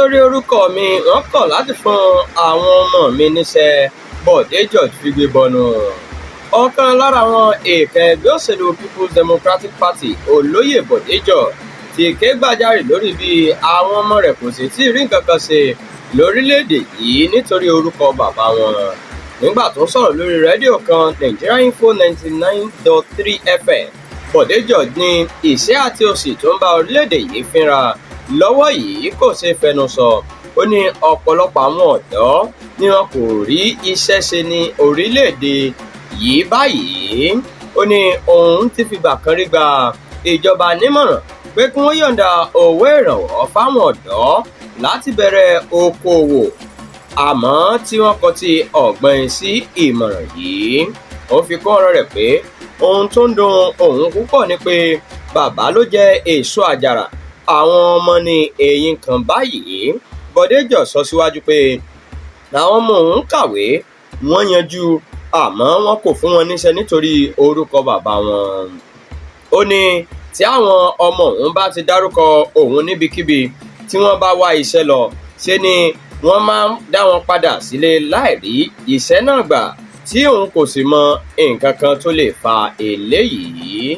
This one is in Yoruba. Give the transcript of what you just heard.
Nítorí orúkọ mi, wọ́n kọ̀ láti fún àwọn ọmọ mi níṣẹ́, Bọ̀dé George figbe bọnu. Ọ̀kan lára àwọn èèkàn ẹgbẹ́ òṣèlú People's Democratic Party, Olóyè Bọ̀dé George, ti ké gbàjarè lórí bí àwọn ọmọ rẹ̀ kò ṣe tíì rí nǹkan kan ṣe lórílẹ̀-èdè yìí nítorí orúkọ bàbá wọn. Nígbà tó ń sọ̀rọ̀ lórí rédíò kan Nigeria Info 99.3 FM, Bọ̀dé George ní ìṣẹ́ àti òṣì tó ń bá orílẹ̀-èdè yìí fínra lọ́wọ́ yìí kò ṣeé fẹnu sọ. Ó ní ọ̀pọ̀lọpọ̀ àwọn ọ̀dọ́ ni wọn kò rí iṣẹ́ ṣe ní orílẹ̀-èdè yìí báyìí. Ó ní òun ti fìgbà kan rí gba ìjọba nímọ̀ràn pé kí wọ́n yọ̀ǹda owó ìrànwọ́ fáwọn ọ̀dọ́ láti bẹ̀rẹ̀ okoòwò, àmọ́ tí wọ́n kọtí ọ̀gbọin sí ìmọ̀ràn yìí. Ó fi kún ọ̀rọ̀ rẹ̀ pé ohun tó ń dun òun púpọ̀ ni pé bàbá ló jẹ èso àjàrà, àwọn ọmọ ní eyín kan báyìí. Bọ̀dé George sọ síwájú pé àwọn ọmọ òun kàwé, wọ́n yanjú, àmọ́ wọn kò fún wọn níṣẹ́ nítorí orúkọ bàbá wọn. Ó ní tí àwọn ọmọ òun bá ti dárúkọ òun níbikíbi tí wọ́n bá wá iṣẹ́ lọ, ṣe ni wọ́n máa ń dá wọn padà sílé láì rí iṣẹ́ náà gbà, tí òun kò sì mọ nǹkan kan tó lè fa eléyìí.